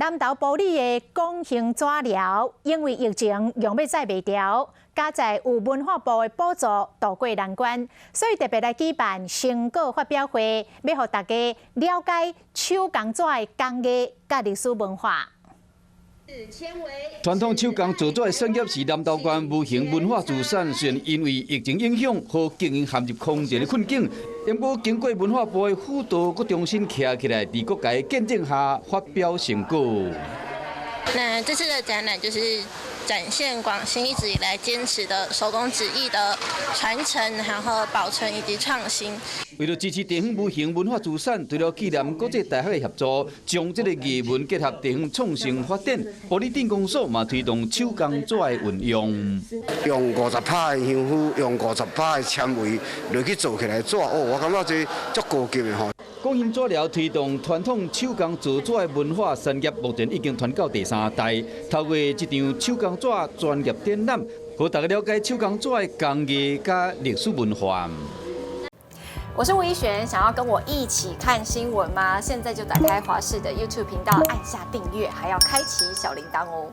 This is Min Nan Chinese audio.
南投埔里的廣興紙寮，因為疫情用欲再袂牢，佳哉有文化部的補助渡過難關，所以特別來舉辦成果發表會，欲予大家了解手工紙的工藝佮歷史文化。傳統手工造紙的產業是南投縣無形文化資產，雖然因為疫情影響予經營陷入空前的困境，不過經過文化部的輔導，閣重新徛起來，佇各界見證下發表成果。那這次的展覽就是展現廣興一直以來堅持的手工紙藝的傳承，然後保存以及創新。為了支持地方無形文化資產，除了紀念國際大學的協助，將這個藝文結合地方創新發展，埔里鎮公所嘛推動手工紙的運用。用50趴的香灰，用50趴的纖維落去做起來紙，哦，我感覺這足高級的吼。廣興紙寮推動傳統手工造紙的文化產業，目前已經傳到第三代。透過這場手工紙專業展覽，予大家了解手工紙的工藝佮歷史文化。我是吳怡璇，想要跟我一起看新聞嗎？現在就打開華視的 YouTube 頻道，按下訂閱，還要開啟小鈴鐺哦。